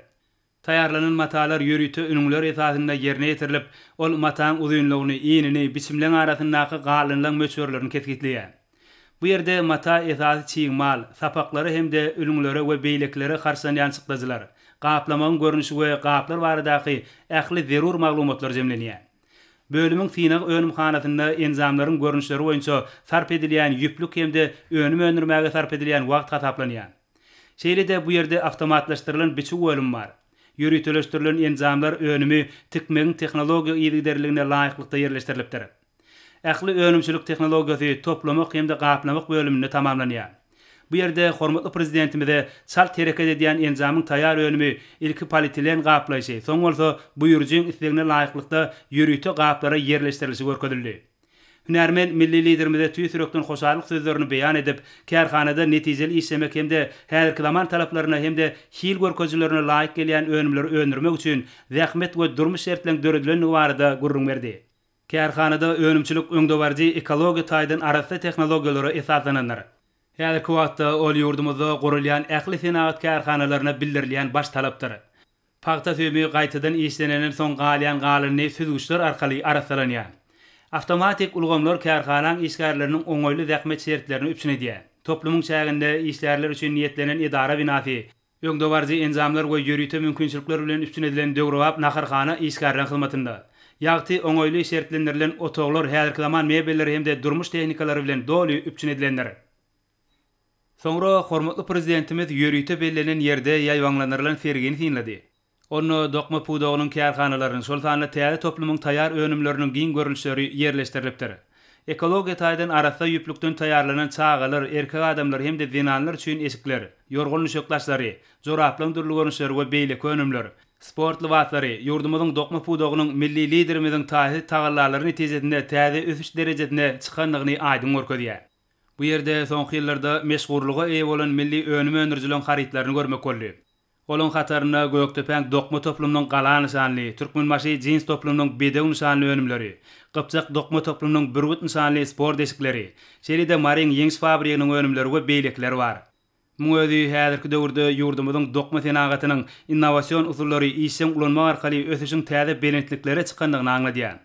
Taýýarlanan matalar ýörite ülňüler esasynda ýerine ýetirilip, ol mataň uzynlygyny, inini, biçimleň arasyndaky galynlygyň möçberlerini kesgitleýär. Bu ýerde mata esasy çig mal, sapaklara hem-de ülňülere we beýlekilere harçlanýan çykdajylar, gaplamagyň görnüşi we gaplar baradaky ähli zerur maglumatlar jemlenýär. Bölümiň synag önümhanasynda enjamlaryň görnüşleri boýunça sarp edilýän ýüplük hem-de önüm öndürmäge sarp edilýän wagt hasaplanýar. Şeýle-de bu ýerde awtomatlaşdyrylan biçüw bölümi bar. Ýöriteleşdirilen enjamlar önümi tikmegiň tehnologiýa yzygiderliligine laýyklykda ýerleşdirilipdir. Ähli önümçilik tehnologiýasy toplamak hem-de gaplamak bölüminde tamamlanýar. Bu ýerde hormatly Prezidentimize çalt hereket edýän enjamyň taýýar önümi ilki polietilen gaplaýşy, soň bolsa buýrujyň islegine laýyklykda ýörite gaplara ýerleşdirilişi görkezildi. Hünärmen milli Liderimize tüýs ýürekden hoşallyk sözlerini beýan edip, kärhanada netijeli işlemek hem-de häzirki zaman talaplaryna hem-de hil görkezijilerine laýyk gelýän önümleri öndürmek üçin zähmet we durmuş şertleň döredilendigi barada gürrüň berdi. Kärhanada önümçilik öňdebaryjy ekologiýa taýdan arassa tehnologiýalara esaslanandyr. Häzirki wagtda ol ýurdumyzda gurulýan ähli senagat kärhanalaryna bildirilýän baş talapdyr. Pagta süýümi gaýtadan işlenenden soň galýan galyndy süzgüçler arkaly arassalanýar. Awtomatik ulgamlar kärhanaň işgärleriniň oňaýly zähmet şertlerini üpjün edýär. Toplumyň çäginde işgärler üçin niýetlenen edara binasy, öňdebaryjy enjamlar we ýörite mümkinçilikler bilen üpjün edilen döwrebap naharhana işgärleriň hyzmatynda. Ýagty, oňaýly şertlendirilen otaglar häzirki zaman mebelleri hem-de durmuş tehnikalary bilen doly üpjün edilendir. Soňra hormatly Prezidentimiz ýörite bellenen ýerde ýaýbaňlandyrylan sergini synlady. Onda dokma pudagynyň kärhanalarynyň, şol sanda täze toplumyň taýýar önümleriniň giň görnüşleri ýerleşdirilipdir. Ekologiýa taýdan arassa ýüplükden taýýarlanan çagalar, erkek adamlar hem-de zenanlar üçin eşikler, ýorgan-düşek daşlary, joraplaryň dürli görnüşleri we beýleki önümler, sport lybaslary ýurdumyzyň dokma pudagynyň milli Liderimiziň taýsyz tagallalary netijesinde täze ösüş derejesine çykandygyny aýdyň görkezýär. Bu ýerde soňky ýyllarda meşhurlyga eýe bolan milli önüm öndürijileriň harytlaryny görmek boldy. Olaryň hatarynda Gökdepäň dokma toplumynyň Gala nyşanly, Türkmenbaşy jins toplumynyň Bedew nyşanly önümleri, Gypjak dokma toplumynyň Bürgüt nyşanly sport eşikleri, şeýle-de Maryň Ýeňiş fabriginiň önümleri we beýlekiler bar. Muň özi häzirki döwürde ýurdumyzyň dokma senagatynyň innowasion usullary işjeň ulanmak arkaly ösüşiň täze belentliklere çykandygyny aňladýar.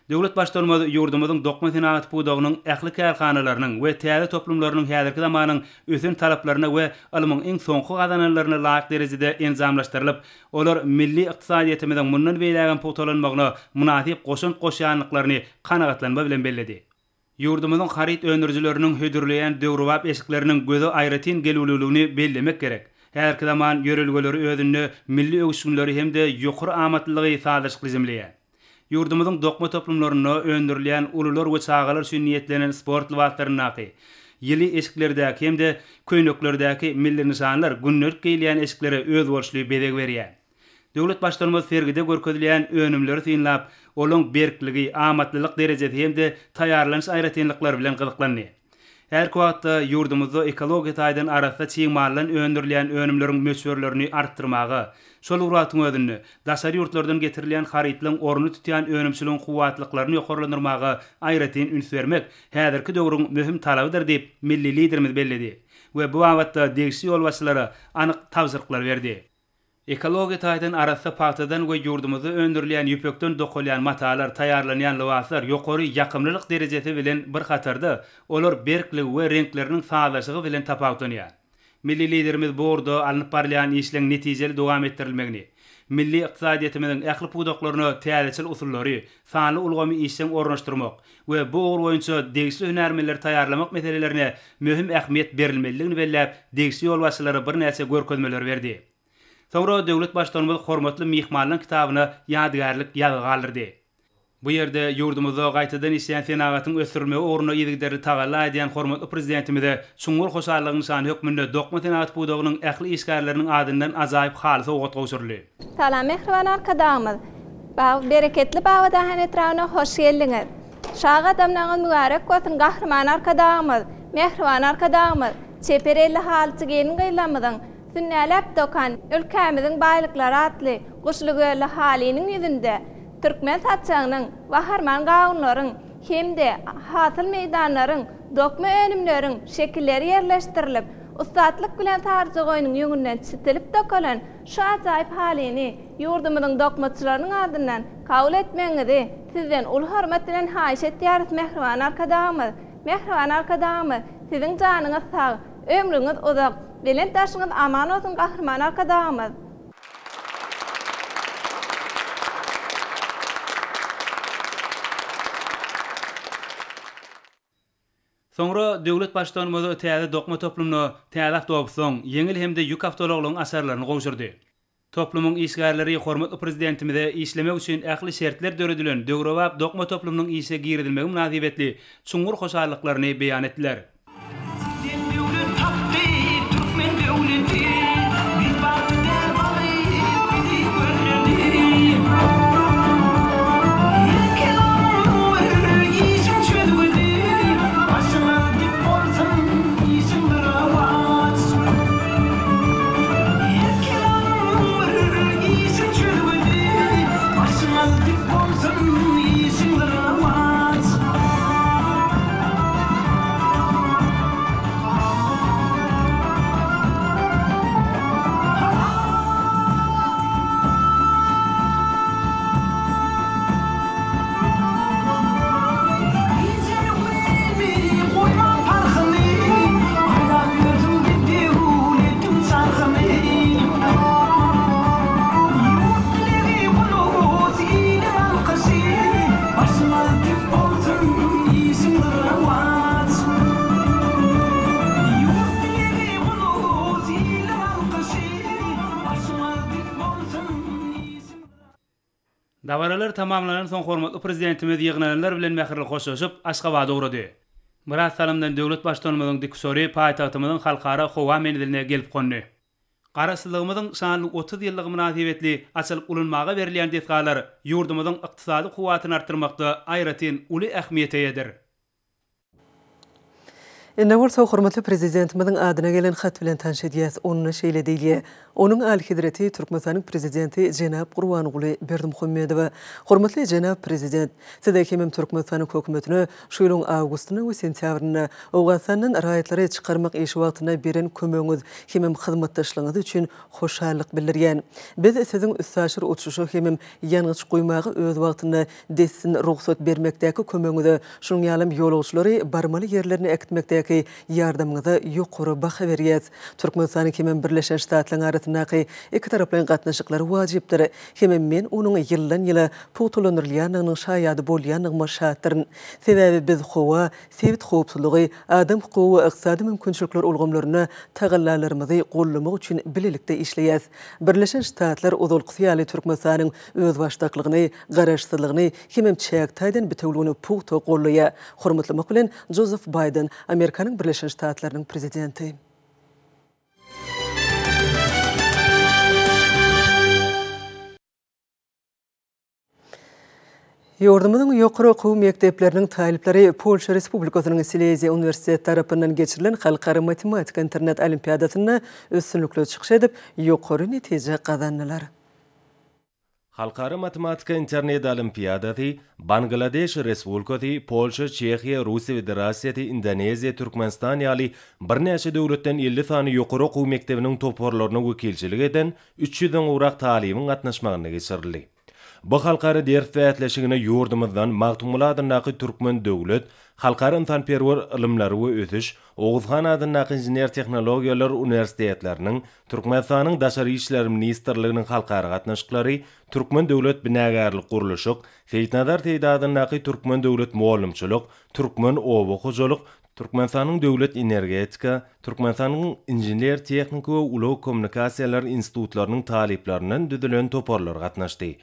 Döwlet Baştutanymyz ýurdumyzyň dokma senagaty pudagynyň ähli kärhanalarynyň we täze toplumlarynyň häzirki zamanyň ösen talaplaryna we ylmyň iň soňky gazananlaryna laýyk derejede enjamlaşdyrylyp, olar milli ykdysadyýetimiziň mundan beýlägem pugtalanmagyna mynasyp goşant goşýandyklaryny kanagatlanma bilen belledi. Ýurdumyzyň haryt öndürijileriniň hödürleýän döwrebap eşikleriniň göze aýratyn gelüwliligini bellemek gerek. Häzirki zaman ýörelgeleri özünde milli öwüşginleri hem-de ýokary amatlylygy sazlaşykly jemleýär. Ýurdumyzyň dokma toplumlarynda öndürilýän ulular we çagalar üçin niýetlenen sport lybaslaryndaky, ýyly eşiklerdäki hem-de köýneklerdäki milli nyşanlar gündelik geýilýän eşiklere özboluşly bezeg berýär. Döwlet Baştutanymyz sergide görkezilýän önümleri synlap, olaň berkligi, amatlylyk derejesi hem-de taýýarlanyş aýratynlyklary bilen gyzyklandy. Häzirki wagtda ýurdumyzda ekologiýa taýdan arassa çig maldan öndürilýän önümleriň möçberlerini artdyrmaga, şol bir wagtyň özünde, daşary ýurtlardan getirilýän harytlaryň ornuny tutýan önümçiligiň kuwwatlyklaryny ýokarlandyrmaga aýratyn üns bermek häzirki döwrüň möhüm talabydyr diýip, milli Liderimiz belledi we bu babatda degişli ýolbaşçylara anyk tabşyryklary berdi. Ekologiýa taýdan arassa pagtadan we ýurdumyzda öndürilýän ýüpekden dokalýan matalar, taýýarlanýan lybaslar ýokary ýakymlylyk derejesi bilen bir hatarda, olar berkligi we reňkleriniň sazlaşygy bilen tapawutlanýar. Milli Liderimiz bu ugurda alnyp barylýan işleň netijeli dowam etdirilmegini, milli ykdysadyýetimiziň ähli pudaklaryna täzeçil usullary, sanly ulgamy işjeň ornaşdyrmak we bu ugur boýunça degişli hünärmenleri taýýarlamak meselelerine möhüm ähmiýet berilmelidigini belläp, degişli ýolbaşçylara birnäçe görkezmeleri berdi. Soňra döwlet Baştutanymyz hormatly myhmanlaryň kitabyna ýadygärlik ýazgy galdyrdy. Bu ýerde ýurdumyzda gaýtadan işleýän senagatyň ösdürilmegi ugrunda yzygiderli tagalla edýän hormatly Prezidentimize çuňňur hoşallygyň nyşany hökmünde dokma senagat pudagynyň ähli işgärleriniň adyndan ajaýyp haly sowgat gowşuryldy. Salam mähriban Arkadagymyz! Bag bereketli Babadahan etrabyna hoş geldiňiz! Şa gadamlaryňyz mübärek bolsun Gahryman Arkadagymyz! Mähriban Arkadagymyz! Çeper elli halyçy gelin-gyzlarymyzyň sünnäläp dokan Ülkämiziň baýlyklary atly guşly-gölli halynyň ýüzünde Türkmen saçagynyň, waharman gawunlaryň hem-de hasyl meýdanlaryň, dokma önümleriň şekilleri ýerleşdirilip, ussatlyk bilen saryja goýnuň ýüňünden çitilip dokalan şu ajaýyp halyny ýurdumyzyň dokmaçylarynyň adyndan kabul etmegiňizi Sizden uly hormat bilen haýyş etýäris, mähriban Arkadagymyz! Mähriban Arkadagymyz, Siziň janyňyz sag, ömrüňiz uzak, belent daşyňyz aman bolsun, Gahryman Arkadagymyz! Soňra döwlet Baştutanymyz täze dokma toplumyna täze awtobuslaryň, ýeňil hem-de ýük awtoulaglaryň açarlaryny gowşurdy. Toplumyň işgärleri hormatly Prezidentimize işlemek üçin ähli şertler döredilen döwrebap dokma toplumynyň işe girizilmegi mynasybetli çuňňur hoşallyklaryny beýan etdiler. Sen döwlet tapdy türkmen döwleti, Betbagt däl baryp bizi gözledi. Her kelamyň bir işiň çözgüdi, Başyňyz dik bolsun, işiň rowaç. Her kelamyň bir işiň çözgüdi, Başyňyz dik bolsun, işiň rowaç. Goýman parhyny, Aýlap ýörsüň döwletiň çarhyny. Ýurt dilegi ulus iliň alkyşy, Başyňyz dik bolsun, işiň rowaç. Ýurt dilegi ulus iliň alkyşy, Başyňyz dik bolsun, işiň. Dabaralar tamamlanan soň hormatly Prezidentimiz ýygnananlar bilen mähirli hoşlaşyp, Aşgabada ugrady. Biraz salymdan döwlet Baştutanymyzyň dikuçary paýtagtymyzyň Halkara howa menziline gelip gondy. Garaşsyzlygymyzyň şanly 30 ýyllygy mynasybetli açylyp ulanmaga berilýän desgalar ýurdumyzyň ykdysady kuwwatyny artdyrmakda aýratyn uly ähmiýete eýedir. Indi bolsa hormatly Prezidentimiziň adyna gelen hat bilen tanyş edýäs. Onda şeýle diýilýär, Onuň Alyhezreti Türkmenistanyň Prezidenti jenap Gurbanguly Berdimuhamedowa. Hormatly jenap Prezident! Size hemem Türkmenistanyň Hökümetine şu ýylyň awgustynda we sentýabrynda Owganystandan raýatlary çykarmak işi wagtynda beren kömegiňiz hemem hyzmatdaşlygyňyz üçin hoşallyk bildirýän. Biz Siziň üstaşyr uçuşa hemem ýangyç guýmaga öz wagtynda dessin rugsat bermekdäki kömegiňize, şunuň ýalam ýolagçylary barmaly ýerlerine äkitmekdäki ýardamyňyza ýokary baha berýäs. Türkmenistanyň hemem Birleşen Ştatlaryň arasyndaky ikitaraplaýyn gatnaşyklar wajypdyr. Hemem men onuň ýyldan-ýyla pugtalandyrylýandygynyň şaýady bolýandygyma şatdyryn. Sebäbi biz howa, sebit howpsuzlygy, adam hukugy we ykdysady mümkinçilikler ulgamlarynda tagallalarymyzy goldamak üçin bilelikde işleýäs. Birleşen Ştatlar ozalkysy ýaly Türkmenistanyň özbaşdaklygyny, garaşsyzlygyny hemem çäk taýdan bitewüligini pugta goldaýar. Hormatlamak bilen, Jozef Baýden, Amerikanyň Birleşen Ştatlarynyň Prezidenti. Ýurdumyzyň ýokary okuw mekdepleriniň talyplary Polşa Respublikasynyň Sileziýa uniwersiteti tarapyndan geçirilen halkara matematika internet olimpiadasynda üstünlikli çykyş edip, ýokary netije gazandylar. Halkara matematika internet olimpiadasy Bangladeş Respublikasy, Polşa, Çehiýa, Russiýa Federasiýasy, Indoneziýa, Türkmenistan ýaly birnäçe döwletden 50 sany ýokary okuw mekdebiniň toparlaryna wekilçilik eden üç ýüzden gowrak talybyň gatnaşmagynda geçirildi. Bu halkara ders bäsleşigine ýurdumyzdan Magtymguly adyndaky Türkmen döwlet Halkara ynsanperwer ylymlary we ösüş, Oguzhan adyndaky Inžener-tehnologiýalar uniwersitetleriniň, Türkmenistanyň Daşary işler ministrliginiň Halkara gatnaşyklary, Türkmen döwlet binagärlik-gurluşyk, Seýitnazar Seýdi adyndaky Türkmen döwlet mugallymçylyk, Türkmen oba hojalyk, Türkmenistanyň Döwlet energetika, Türkmenistanyň Inžener-tehniki we ulag kommunikasiýalar institutlarynyň talyplaryndan düzülen toparlar gatnaşdy.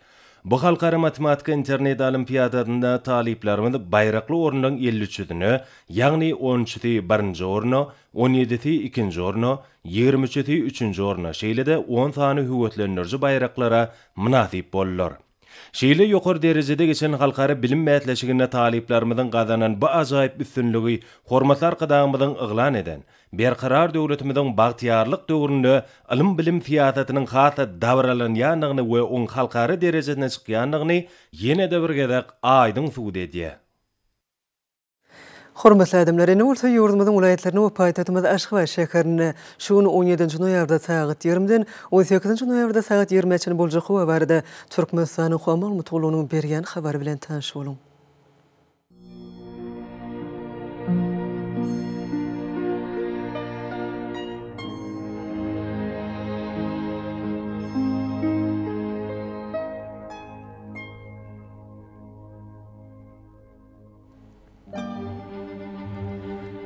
Bu halkara matematika internet olimpiadasynda talyplarymyz baýrakly orunlaryň 50 üçüsine, ýagny on üçüsi birinji orna, on ýedisi ikinji orna, 20 üçüsi üçünji orna, şeýle-de on sany höweslendiriji baýraklara mynasyp boldular. Şeýle ýokary derejede geçen halkara bilim bäsleşiginde talyplarymyzyň gazanan bu ajaýyp üstünligi hormatly Arkadagymyzyň yglan eden Berkarar döwletimiziň bagtyýarlyk döwründe ylym-bilim syýasatynyň has-da dabaralanýandygyny we oň halkara derejesine çykýandygyny ýene-de bir gezek aýdyň subut edýär. Hormatly adamlar, indi bolsa ýurdumyzyň welaýatlarynda we paýtagtymyz Aşgabat şäherinde şu gün on ýedinji noýabrda sagat ýigrimiden on sekizinji noýabrda sagat ýigrimä çenli boljak howa barada Türkmenistanyň Howa maglumat gullugynyň berýän habary bilen tanyş boluň.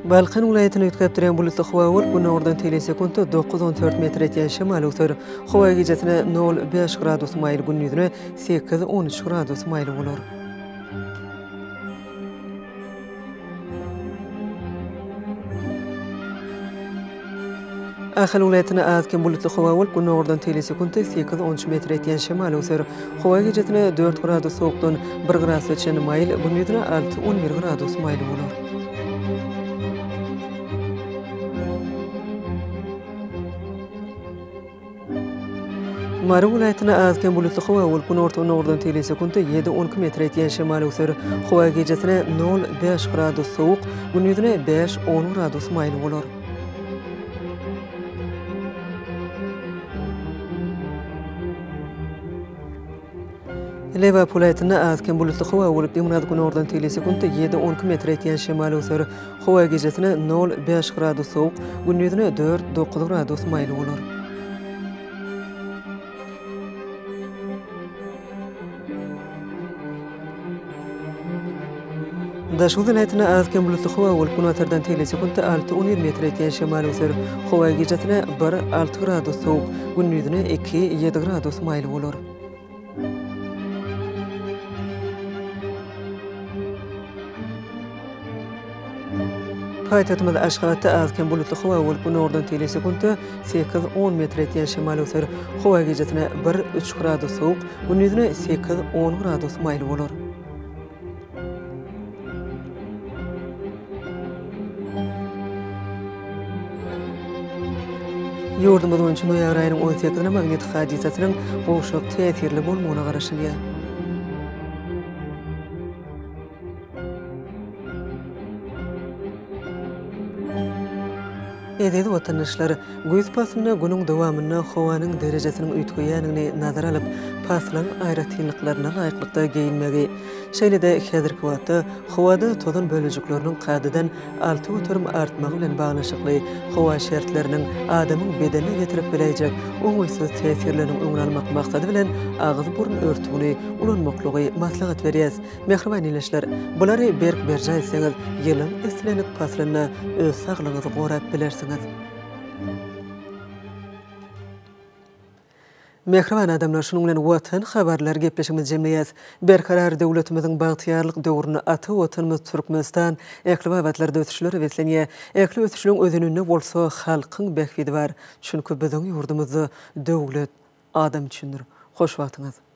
Balkan welaýatyny üýtgäp durýan bulutly howa bolup, günordan tegelek sekuntda dokuz-on dört metr etýän şemal öwser. Howa gijesine nol, bäş gradus maýyl, gündizine sekiz, on üç gradus maýyl bolar. Ahal welaýatynda az-kem bulutly howa bolup, günordan tegelek sekuntda sekiz, on üç metr etýän şemal öwser. Howa gijesine dört gradus sowukdan bir gradusa çenli maýyl, gündizine alty, 11 gradus maýyl bolar. Mary welaýatynda az-kem bulutly howa bolup, günorta-günordan tegelek sekuntda ýedi, 12 metr etýän şemal öwser. Howa gijesine nol, bäş gradus sowuk, gündizine bäş, on gradus maýyl bolar. Lebap welaýatynda az-kem bulutly howa bolup, demirgazyk-günordan tegelek sekuntda ýedi, 12 metr etýän şemal öwser. Howa gijesine nol, bäş gradus sowuk, gündizine dört, dokuz gradus maýyl bolar. Daşoguz welaýatynda az-kem bulutly howa bolup, günortadan tegelek sekuntda alty, on bir metr etýän şemal öwser. Howa gijesine bir, alty gradus sowuk, gündizine iki, ýedi gradus maýyl bolar. Paýtagtymyz Aşgabatda az-kem bulutly howa bolup, günordan tegelek sekuntda sekiz, on metr etýän şemal öwser. Howa gijesine bir, üç gradus sowuk, gündizine sekiz, on gradus maýyl bolar. Ýurdumyz boýunça noýabr aýynyň on sekizine magnit hadysasynyň gowşak täsirli bolmagyna garaşylýar. Eziz watandaşlar! Güýz paslynda günüň dowamynda howanyň derejesiniň üýtgeýändigini nazara alyp, paslyň aýratynlyklaryna laýyklykda geýinmegi, şeýle-de häzirki wagtda howada tozan bölejikleriniň kadadan 6% artmagy bilen baglanyşykly howa şertleriniň adamyň bedenine ýetirip biläýjek oňaýsyz täsirleriniň öňüni almak maksady bilen agyz-burun örtügini ulanmaklygy maslahat berýäs. Mähriban ildeşler, bulary berk berjaý etseňiz, ýylyň islendik paslynda öz saglygyňyzy gorap bilersiňiz. Mähriban adamlar, şunuň bilen Watan habarlary gepleşigimizi jemleýäs. Berkarar döwletimiziň bagtyýarlyk döwründe ata Watanymyz Türkmenistan ähli babatlarda ösüşlere beslenýär. Ähli ösüşleň özeninde bolsa halkyň bähbidi bar. Çünki biziň ýurdumyzda döwlet adam üçindir. Hoş wagtyňyz!